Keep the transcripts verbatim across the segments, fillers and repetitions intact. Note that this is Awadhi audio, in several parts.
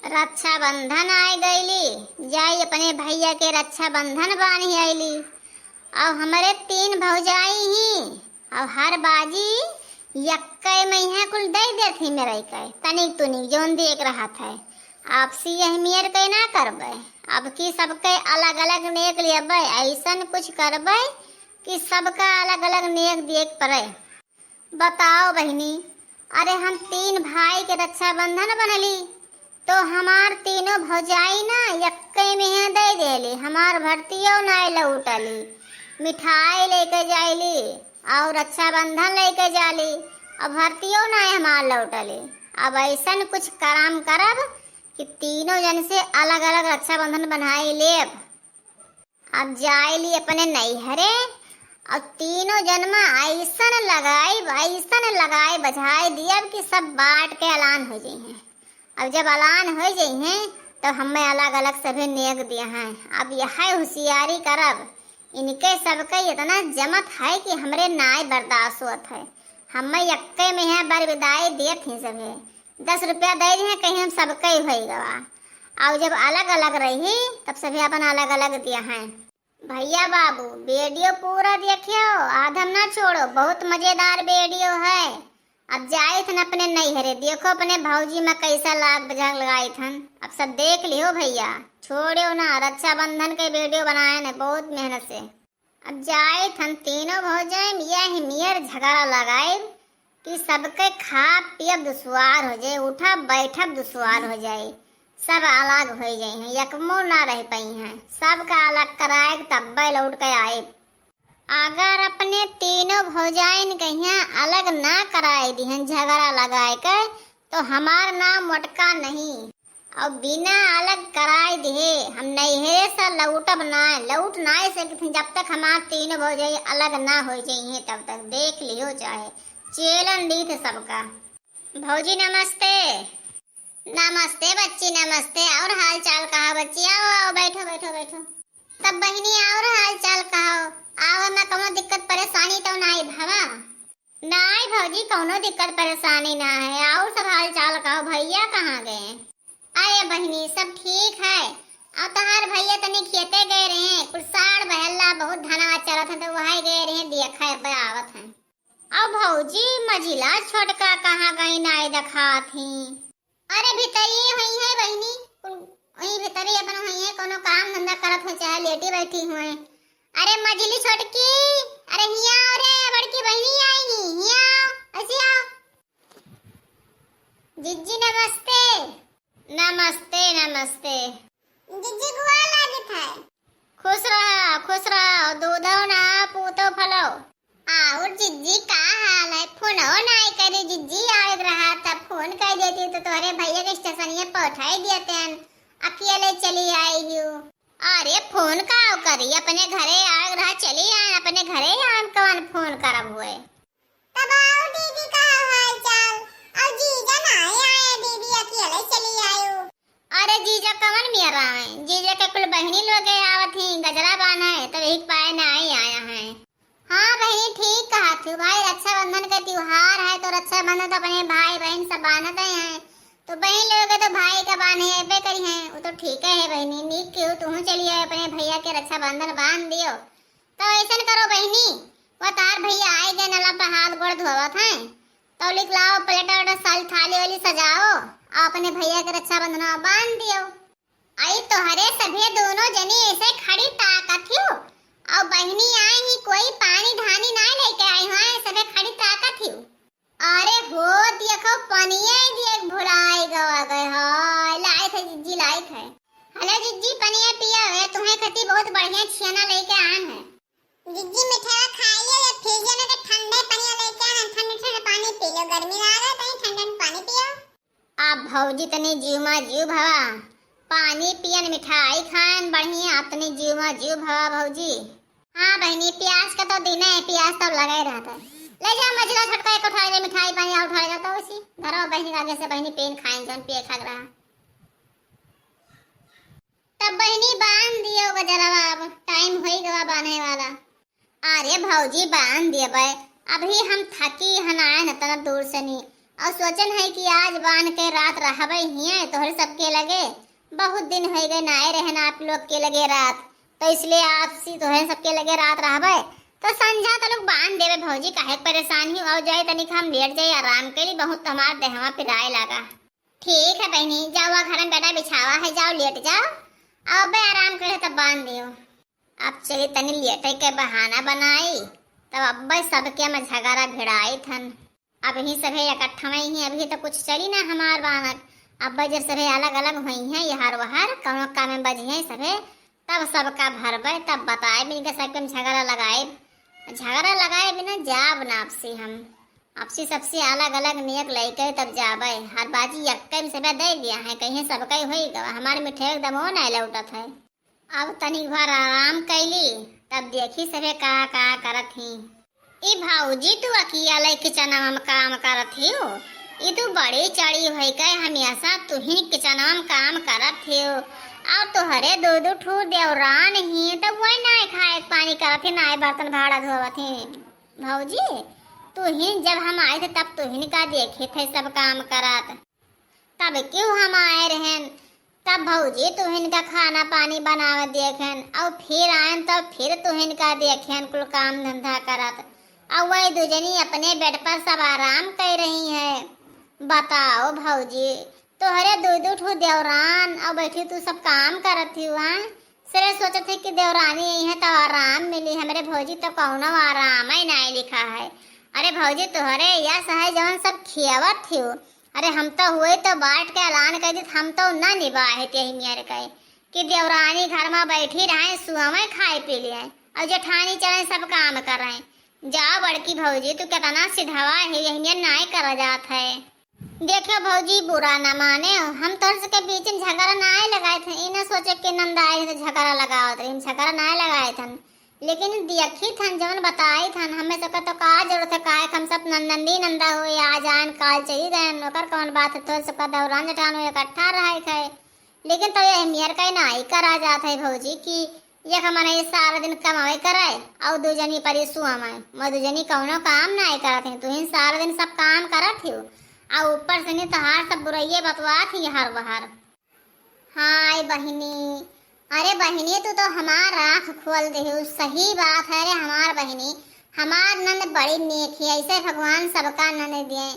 रक्षाबंधन आइ गइली, जाई अपने भइया के रक्षाबंधन बान्हि आइली। अब हमरे तीन भौजाई ही, अब हर बाजी यक्के मइहाँ कुल दइ देत ही मेरे के, तनिक तुनिक जौन देक रहत है। आपसी यह मेर के ना करबे, अब की सबके अलग अलग नेग लेबे, अइसन कुछ करबे कि सबका अलग अलग नेग देक परे। बताओ बहिनी, अरे हम तीन भाई के रक्षाबंधन बनली, तो हमार तीनों भौजाई ना यक्के मइहाँ दइ देली, हमार भरतियो नाय लौटली। मिठाई लइके जाइली और रक्षाबंधन लइके जाली, अब भरतियो नाय हमार लौटली। अब अइसन कुछ करम करब कि तीनों जन से अलग अलग रक्षाबंधन बनाइ लेब। अब जाइली अपने नैहरे, अब तीनों जनमा अइसन लगाइब, अइसन लगाइब, बझाइ दियब कि सब बाँट के अलान होइ जइहें। अब जब अलान होइ जइहें, तब हम्मे अलग अलग सभे नेग दिहें। अब यहै हुसियारी करब, इनके सबके इतना जमत है कि हमरे नाय बर्दाश्त होत है। हम्मे यक्के मइहाँ बर बिदाई देत ही सभे। दस रुपया दइ दिहें, कहीं हम सबके होइ गवा। अउर जब अलग अलग रही, तब सभे अपन अलग अलग दिहें। भइया बाबू, video पूरा देखियो, आधम ना छोड़ो, बहुत मजेदार video है। अब जाइत हन अपने नैहरे, देखो अपने भौजी मा कैसा लाग बजाग लगाइत हन। अब सब देख लिहो भइया, छोड़ियो ना, रक्षाबंधन के video बनाए न बहुत मेहनत से। अब जाइत हन तीनों भौजाई यही मेर झगड़ा लगाइब कि सबके खाब पियब दुश्वार होइ जाए, उठब बैठब दुश्वार होइ जाए, सब अलग होइ जइहें, यकमो ना रहि पइहें, सबका अलग कराइब तब्बे लौट के आइब। अगर अपने तीनों भौजाइन कहियाँ अलग ना कराइ दिहें झगड़ा लगाइ के, तो हमार नाम मोटका नहीं। अउर बिना अलग कराइ दिहे हम नैहरे से लौटब ना, लौट नाय सकित हन, जब तक हमार तीनों भौजाई अलग ना होइ जइहें, तब तक देख लिहो चाहे चैलेंज दीत है सबका। भौजी नमस्ते। नमस्ते बच्ची, नमस्ते। और हाल चाल कहा बच्ची? आओ, आओ, बैठो, बैठो, बैठो। तब बहिनी, और हाल चाल कहो? आवे में कौनो दिक्कत परेशानी तो नाई भवा? नाई भौजी, कौनो दिक्कत परेशानी ना है। और सब हाल चाल कहो, भैया कहाँ गए? अरे बहिनी, सब ठीक है। और तोहार भैया तनी खेते गए रहे, कुल साढ़ बहल्ला बहुत धनवा चरत है, तो वही गए रहे, देखा है, अब आवत है। और भौजी, मझिला छोटका कहाँ गई, नाई देखात ही? अरे, भीतरी हुई है बहिनी, कुल वही भीतरी अपन हुई है, कोनो काम धंधा करत हो, चाहे लेटी बैठी हुए। अरे मझिली छोटकी, अरे हिया आओ रे, बड़की बहिनी आई ही, हिया आओ, ऐसे आओ। जिज्जी नमस्ते। नमस्ते, नमस्ते। जिज्जी गोड़ लागत है। खुश रहा, खुश रहा, दूधो ना पूतो फलो। और जिज्जी का हाल है? फोनो नाई करी जिज्जी, आवे के रहा तब फोन कर देती तो तोहरे भैया के स्टेशनिया पहुँचाई देते हैं, अकेले चली आई हूँ। अरे फोन का करी, अपने घरे आवे के रहा चली आए, अपने घरे आए कवन फोन करब हुए। तब आओ दीदी का हाल चाल? और जीजा नाई आए दीदी, अकेले चली आयो। अरे जीजा कवन मेर आवे, जीजा के कुल बहिनी लोग आवत ही, गजरा बान्हे, तब यही पाए नाई आया है। हाँ बहिनी, ठीक कहत हूँ भाई, रक्षाबंधन के त्योहार है तो रक्षाबंधन तो अपने भाई बहन सब बांधते हैं, तो बहन लोग तो भाई का बांधे अबे करी हैं, वो तो ठीक है बहिनी, नीक की हो तुहूँ चली आए अपने भैया के रक्षाबंधन बांध दियो। तो ऐसन करो बहिनी, वो तार भैया आए गए नला पे हाथ गोड़ धोवत हैं, तो लिख लाओ प्लेट और साल थाली वाली सजाओ और अपने भैया के रक्षाबंधन बांध दियो। आई तोहरे सभे दोनों जनी ऐसे खड़ी ताकत हियो, और बहिनी आई ही कोई पानी धानी ना लेके आई हो, सभे खड़ी ताकत हियो। अरे हो देखो पनिया ही दिए भुलाई गवा गए हो, लाई थे जिज्जी लाई थे। हेलो जिज्जी पनिया पिया है, तुम्हें खती बहुत बढ़िया छियाना लेके आन है। जिज्जी मिठाई खा लियो या फ्रिज में के ठंडे पनिया लेके आन, ठंडे ठंडे पानी पी लो, गर्मी लागत है ठंडे पानी पियो। आ भौजी तनी जीव मा जीव भवा, पानी पियन मिठाई खान बढ़िया, तनी जीव मा जीव भवा भौजी। हाँ बहिनी, प्यास का तो दिन है, प्यास तो लगे रहता है। ले जा मझिला छोटका एक उठा ले मिठाई पानी, आ उठा ले जाता उसी धरो बहिनी आगे से बहिनी पेन खाए जन पिए खाग रहा। तब बहिनी बांध दियो गजरवा, अब टाइम होई गवा बांधे वाला। अरे भौजी बांध दिए बे, अभी हम थकी हन आए न तना दूर से नी, और सोचन है कि आज बांध के रात रहबे हियाँ तोहरे सबके लगे। बहुत दिन होइ गए ना आए रहन आप लोग के लगे रात, तो इसलिए आपसी तोहरे सबके लगे रात रहबे। तो संझा तलक बांध देबे भौजी, काहे के परेशान ही। और जाए तनिक हम लेट जाए, आराम करी, बहुत हमार देहवा पिराए लागा। ठीक है बहिनी, जाओ घर में बेटा बिछावा है, जाओ लेट जाओ, अब आराम करे तब बांध दियो। अब चली तनी लेटे के बहाना बनाई, तब अब्बे सबके में झगड़ा भिड़ाई थन। अब ही सभे इकट्ठा में ही, अभी तो कुछ चली ना हमार बानक। अब्बे जब सभे अलग अलग हुई हैं, यहर वहर कौनो काम में बजी हैं सभे, तब सबका भरबे, तब बताए इनके सबके में झगड़ा लगाए। झगड़ा लगाए बिना जाब ना आपसी हम। आपसी सबसे अलग अलग नियत लइके तब जाबे। हर बाजी यक्के में सभे दे दिया है, कहीं सबका ही होई गवा। हमारे मिठे एकदम वो नहीं लौटत है। अब तनिक भर आराम कैली, तब देखी सभे का का करत ही। ई भौजी, तू अकिया लई किचनवा में काम करत हियो? ई तू बड़ी चढ़ी होई के हमेशा तू ही किचनवा में काम करत हियो। और तोहरे दो दो ठू देवरान ही, तब वही नाय खाए पानी करत ही, नाय बर्तन भाड़ा धोवत ही। भौजी, तू ही जब हम आए थे, तब तू ही का देखे थे सब काम करत। तब क्यों हम आए रहन, तब भौजी तुहिन का खाना पानी बनावे देखेन, और फिर आयन तो फिर तुहिन का देखेन कुल काम धंधा करत, और वही दुजनी अपने बेड पर सब आराम कर रही है। बताओ भौजी, तोहरे दो दो ठो देवरान और बैठी तू सब काम करत ही वहाँ। सरे सोचत है कि देवरानी आई है तो आराम मिली, हमरे भौजी तो कौनो आराम ही नहीं लिखा है। अरे भौजी, तोहरे यस है जवन सब खियावत हियो। अरे हम तो हुए तो बाट के ऐलान कर दी, हम तो ना निभाए थे यही मेर के कि देवरानी घर में बैठी रहे, सुअवे खाए पी लिए और जेठानी चले सब काम कर रहे। जाओ बड़की भौजी, तू कितना सिधवा है, यही मेर नाय करा जात है। देखियो भौजी, बुरा ना माने, हम तोहर सबके बीच में झगड़ा नाय लगाए थे, ई ना सोचे कि नंद आए थे तो झगड़ा लगावत रही, हम झगड़ा नाय लगाए थे। लेकिन देखी थन जवन बताई थन, हमें सबका तो का जरूरत है, काहे कि हम सब नंदी नंदा हुए, आज आयन काल चली गए, ओकर कौन बात है, तोहर सबका दौरान जठान हुए इकट्ठा रहे थे। लेकिन तो ये मेर का नाई करा जात है भौजी कि एक मने सारा दिन कमावे करे और दू जनी परी सुअवे, मैं दू जनी कौनो काम नाई करत है, तुहिन सारा दिन सब काम करत हियो और ऊपर से नहीं तोहार सब बुराइये बतवात ही हर बहर। हाय बहिनी, अरे बहिनी, तू तो हमार आँख खोल देहु, सही बात है। अरे हमार बहिनी, हमार नंद बड़ी नेक ही, ऐसे भगवान सबका नंद दिए।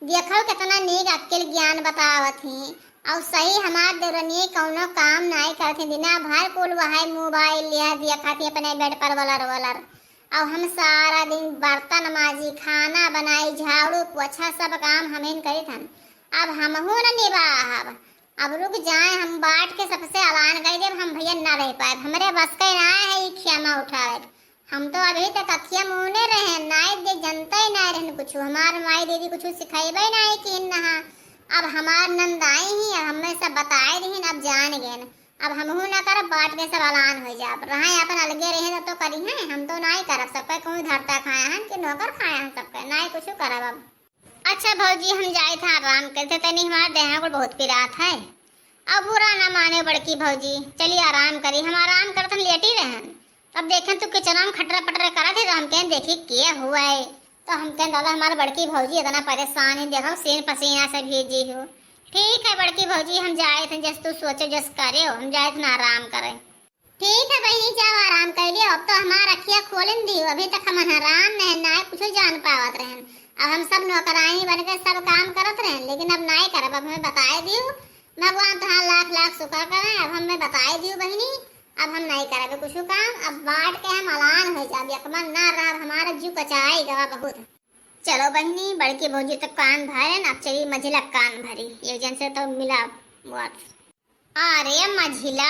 देखो कितना नीक अक्किल ज्ञान बतावत ही। और सही हमार देवरनिये कौनो काम नाई करत ही, दिना भर कुल वही मोबाइल लिया देखत ही अपने बेड पर वलर वलर। और हम सारा दिन बर्तन माजी, खाना बनाई, झाड़ू पोछा सब काम हमें करित हन। अब हमहू न निभाहब, अब रुक जाए, हम बाट के सबसे अलान कइ देब, हम भैया ना रह पाएब, हमरे बस के ना है ई खेमा उठावे। हम तो अभी तक अखिया मूने रहे, नाई दे जनते ही ना रहन कुछ, हमार माई दीदी कुछ सिखाइबे ना है कि नहा। अब हमार नंद आई ही, अब हमें सब बताए रही, अब जान गए। अब हमहू ना करब, बाट के सब अलान हो जाब, रहे अपन अलगे रहे तो, तो करी हैं, हम तो नाई करब, सबका कहूँ धरता खाया हन कि नौकर खाया हन, सबका नाई कुछ करब अब। अच्छा भौजी, हम जाइत हैं आराम करते, तनी हमार देह कुल बहुत पिरात है। अब बुरा ना माने बड़की भौजी, चली आराम करी, हम आराम करत हम लेटी रहन। तब देखें तू किचनवा में खटरा पटरा करत है, तो हम कहें देखी के हुआ है। तो हम कहें दादा हमार बड़की भौजी इतना परेशान है, देखो सीन पसीना से भीजी हो। ठीक है बड़की भौजी, हम जाइत हैं, जस तू सोचे जस करे हो, हम जाइत हैं आराम करे। ठीक है बहिनी, जाओ आराम कर लियो। अब तो हमार अखिया खोलन दियो, अभी तक हम हरान नहीं ना कुछ जान पावत रहन। अब हम सब नौकरानी बन के सब काम करत रहन, लेकिन अब नहीं करब, अब हमें बताए दियो। भगवान तुहार लाख लाख शुक्र करें, अब हमें बताए दियो बहिनी, अब हम नहीं करब कुछ काम। अब बाट के हम अलान हो जाब, एक मन ना रहब, हमारा जीव कचाई गवा बहुत। चलो बहिनी, बड़की भौजी तो कान भरन, अब चली मझिला कान भरी, एक जन से तो मिला बात। अरे मझिला,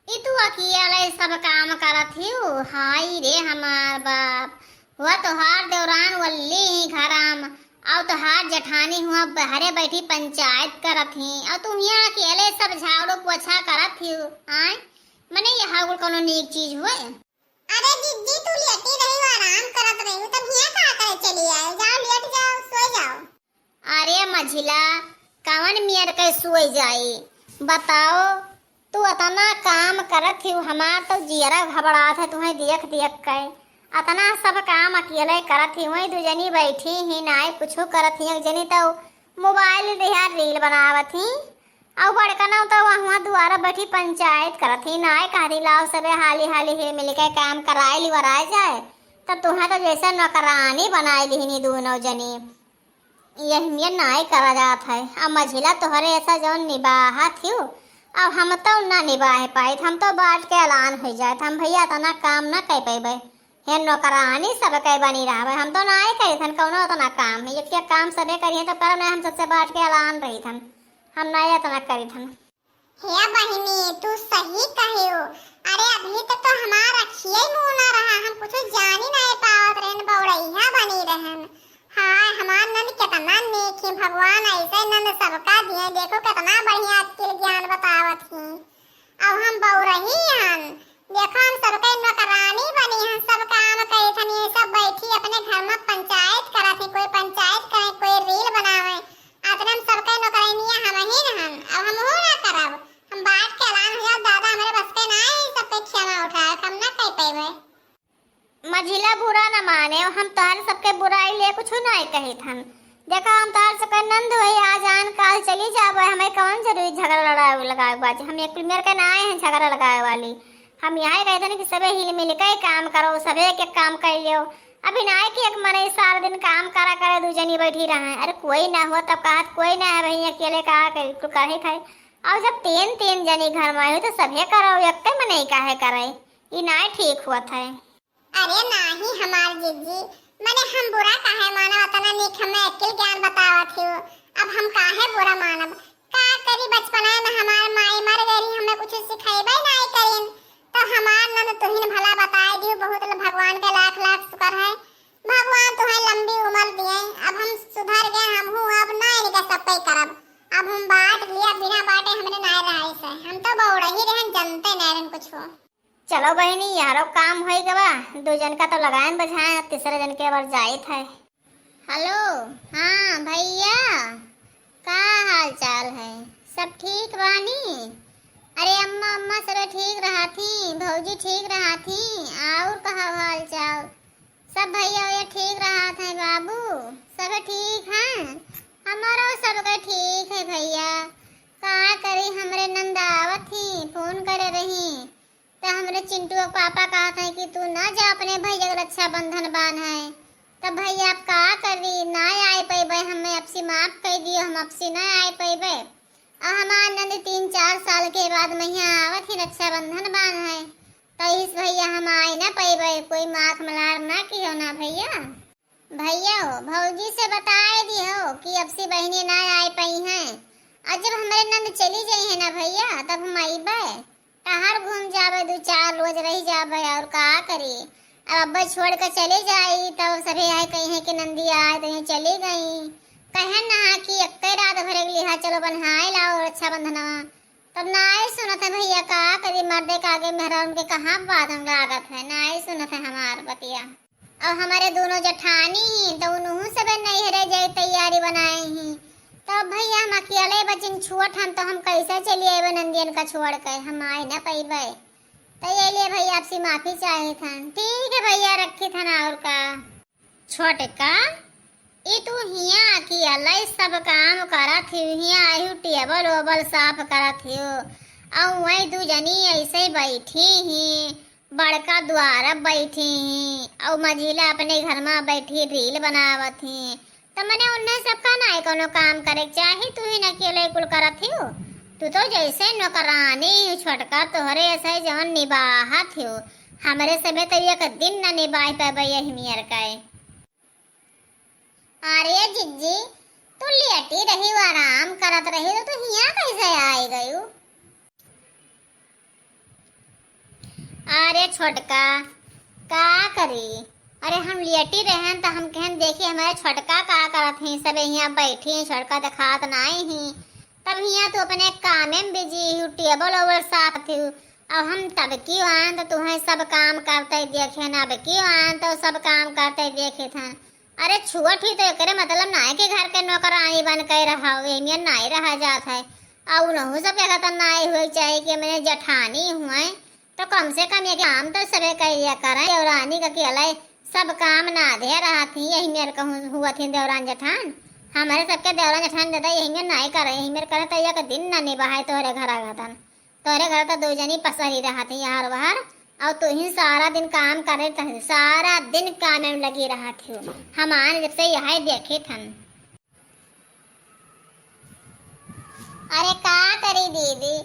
ई तू अकेले सब काम करत हिउ? हाय रे हमार बाप, हुआ तोहार देवरान वल्ली ही घरम, और तोहार जेठानी हुआ बहरे बैठी पंचायत करत ही, और तू हियाँ अकेले सब झाड़ू पोछा करत हिउ। आय, मने यह कुल कोनो नीक चीज हुए? अरे दीदी, तू लेटी रही, आराम करत रही, तब हियाँ का करे चली आए? जाओ, लेट जाओ, सो जाओ। अरे मझिला, कवन मियर के सोई जाई? बताओ, तू अतना काम करत हिउ, हमार तो जियरा घबरात है तुहें देख देख के। अतना सब काम अकेले करत ही, वहीं दू जनी बैठी ही, नाई कुछो करत ही। एक जनी तो मोबाइल लिहा रील बनावत ही, अउ बड़का ना तो वहाँ दुआरा बैठी पंचायत करत ही, नाई कहती लाओ सबे हाली हाली हिल मिल के काम कराए लिवराए जाए। तो तुहें तो जैसे नौकरानी बनाए लिहिनी दोनों जनी। यह में नाई करा जात है। अब मझिला तोहरे ऐसा जौन निबाहत हियो, अब हम तो ना निबाह पाइत, हम तो बाट के ऐलान हो जात, हम भैया इतना काम ना कर पैबे। हे नौकरानी सब के बनी रहबे, हम तो नाई करित हन कौनो इतना काम है, एक एक काम सबे करिए तो करब ना, हम सबसे बाट के ऐलान रहित हन, हम नाई इतना करित हन। हे बहिनी, तू सही कहेउ। अरे, अभी तक तो हमार अखिये मुँह ना रहा, हम कुछ जानी नाई पावत रहन, बौरैया बनी रहन। हाँ, हमार नंद केतना नीक ही, भगवान ऐसे नंद सबका दिए। देखो, केतना बढ़िया अक्किल ज्ञान बतावत ही। अब हम बौरही हन, देखो, हम सबके नौकरानी बनी हन, सब काम करित हन, ये सब बैठी अपने घर में पंचायत करत ही, कोई पंचायत करे, कोई रील बनावे, अतने हम सबके नौकरानिया हमही न हन, अब हमहू ना करब। हम बाट के ऐलान हो जाओ, दादा, हमरे बस के ना है सबके खेमा उठाए, हम ना कर पैबे। मझिला बुरा न माने, हम तोहरे सबके बुराई ले कुछ नाई कहित हन। देखा, हम तोहरे सबके नंद होई, आज आन काल चली जाबे, हमें कौन जरूरी झगड़ा लड़ाई लगावे बाजी? हम एक मेर के ना आए हैं झगड़ा लगावे वाली। हम यहाँ कहते हैं कि सबे हिल मिल के काम करो, सबे एक एक काम कर लियो। अभी ना है कि एक मनई सारा दिन काम करा करे, दू जनी बैठी रहे। अरे कोई ना हो तब कहत कोई ना है, वहीं अकेले का करी, तू कहे खाए। और जब तीन तीन जनी घर में हो तो सभे करो, एक मनई काहे करे? ई ना ठीक होत है। अरे नाही हमार जिज्जी, मने हम बुरा काहे मानब, अतना नीक हमें अक्किल ज्ञान बतावत हो, अब हम काहे बुरा मानब? का करी, बचपना में हमार माई मर गई, हमें कुछ सिखाइबे नाई करिन, तो हमार नंद तुहिन भला बताए दियो, बहुत ल-, भगवान के लाख लाख शुक्र है, भगवान तुहें लंबी उम्र दिए। अब हम सुधर गए, हम हूँ अब ना इनके सब पे करब, अब हम बाट लिया, बिना बाटे हमरे नाय रहाई से, हम तो बौड़ही रहन, जनते नाय रहन कुछ हो। चलो बहिनी, यारो काम होई गवा, दो जन का तो लगाएन बझाएन, अब तीसरे जन के अबर जाइत है। हेलो, हाँ भैया, का हाल चाल है? सब ठीक बानी? अरे अम्मा, अम्मा सब ठीक रहा थी, भौजी ठीक रहा थी, और कहा हाल चाल? सब भैया वैया ठीक रहा थे बाबू, सब ठीक हैं, हमारो सबके ठीक है भैया। का करी, हमरे नंद आवत ही, फोन करे रही, त हमरे चिंटू के पापा कहत हैं कि तू ना जा अपने भैया के रक्षाबंधन बान्हे। तब भैया आप का करी, ना आए पैबे, हमें आपसी माफ कर दियो, हम आपसी ना आए पैबे। अब हमार नंद तीन चार साल के बाद मैया आवत ही रक्षाबंधन बान्हे, तो इस भैया हम आए ना पैबे, कोई माख मलार ना किहो ना भैया। भैया हो, भौजी से बताए दिहो कि अबसी बहिनी ना आए पइहैं। और जब हमरे नंद चली जइहैं ना भैया, तब हम अइबे। टहर घूम जाबे, दू चार रोज रह जाबे, और का करी। अब अब्बे छोड़ के चली जाई, तब सभे आए कहिहैं कि नंदी आए तो यहाँ चली गई। कहे ना कि एक्के रात भरे के लिहा चलो बन्हाए लाओ रक्षाबंधनवा। तब नाई सुनत है भैया, का करी, मर्दे के आगे मेहरारू के कहाँ बात लागत है, नाई सुनत है हमार बतिया। अब हमारे दोनों जेठानी ही, तो उनहू सबे नैहरे जाए तैयारी बनाए ही। तो अब भैया हम अकेले बचिन, छोट हम, तो हम कैसे चली आइबे नंदियन का छोड़ के, हम आए न पैबे। तो ये लिए भैया आपसे माफी चाहित हन। ठीक है भैया, रखित हन, और का। छोटका, ई तू हियाँ अकेले सब काम करत हियो, हियाँ आयु टेबल ओबल साफ करत हियो, और वही दू जनी ऐसे बैठी ही। बड़का द्वारा बैठी ही, अउ मझिला अपने घर मा बैठी reel बनावत ही। त मने उन्हें सबका नाई कउनो काम करे के चाही, तू ही न अकेले कुल करत हियो। तू तो जैसे नौकरानी ही, छोटका तोहरे ऐसे जवन निबाहत हियो, हमरे सभे तो एक दिन न निबाह पाबे यही मियर का। अरे जिज्जी, तू लेटी रही, आराम करत रही, तो तू हियाँ कैसे आई गयू? अरे छोटका, का करी? अरे हम लेटी रहन, त हम कहन, देखी हमरे छोटका का करत ही, सबे हियाँ बैठी ही, छोटका देखात नाई ही। तब हियाँ तू अपने कामे में busy ही, टेबल ओबल साफ ही। अब हम तब की आन त तुहें सब काम करते देखे न, अब की आन त सब काम करते देखे थे। अरे छोट ही तो एकरे मतलब ना है कि घर के नौकरानी बन के रहा, एमियन नाई रहा जात है। और उनहु सब कहत नाई हुए चाहे कि मने जेठानी हुए, तो कम से कम ये काम तो सबे कइ लिया करें। देवरानी का अकेले सब काम ना दे रहत ही, यही मेर कहूँ हुआ थी देवरान जेठान। हमरे सबके देवरान जेठान दादा यही मेर नाई करे, यही मेर करे तो एक दिन ना निभाए तोहरे घर आगतन। तोहरे घर तो दो जनी पसरी रहत ही यार बाहर, और तू ही सारा दिन काम करे रहत ही, सारा दिन काम में लगी रहत ही। हमारे जब से यही देखी थन। अरे का करी दीदी,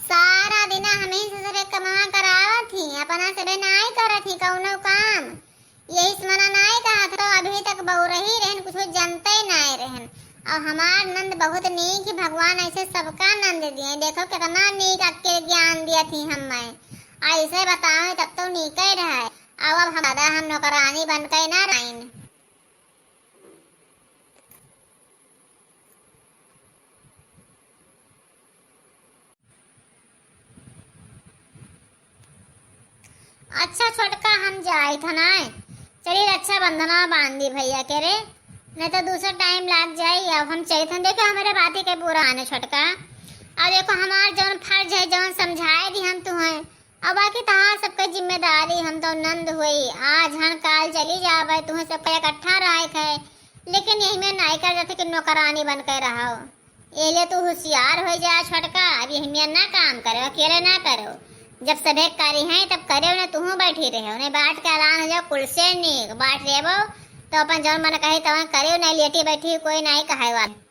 सारा दिन हम ही से सबे कमा करावत ही, अपना सबे नाई करत ही कौनो काम। यही से मना नाई कहत तो अभी तक बउरही रहन, कुछ जनते नाई रहन। और हमार नंद बहुत नीक ही, भगवान ऐसे सबका नंद दिए। देखो कितना नीक अक्के ज्ञान दिया थी हमें। ऐसे बताओ तब तो नीके रहे। अब, अब हम दादा हम नौकरानी बन के ना रहीन। अच्छा छोटका, हम जाइत हन आए। चली रक्षाबंधना बांधी भैया के रे, नहीं तो दूसरा टाइम लाग जाई। अब हम चलित हन, देखो हमरे बाती के बुरा आने छोटका। अब देखो हमार जौन फर्ज है, जौन समझाए दी हम तुहें, अब बाकी तहार सबके जिम्मेदारी हम तो नंद हुई। आज हन काल चली जावे, तुहें सबके इकट्ठा रहे थे, लेकिन यही में नाई कर जाते कि नौकरानी बन के रहो। एले तू होशियार हो जा छोटका, अब यही में ना काम करो, अकेले ना करो। जब सभे करी हैं तब करो ना, तुहूँ बैठी रहो, नहीं बाट के आराम हो जाओ, कुल से नीक बाट लेबो तो अपन जौन मन कही तवन करो, नहीं लेटी बैठी कोई नहीं कहे वाला।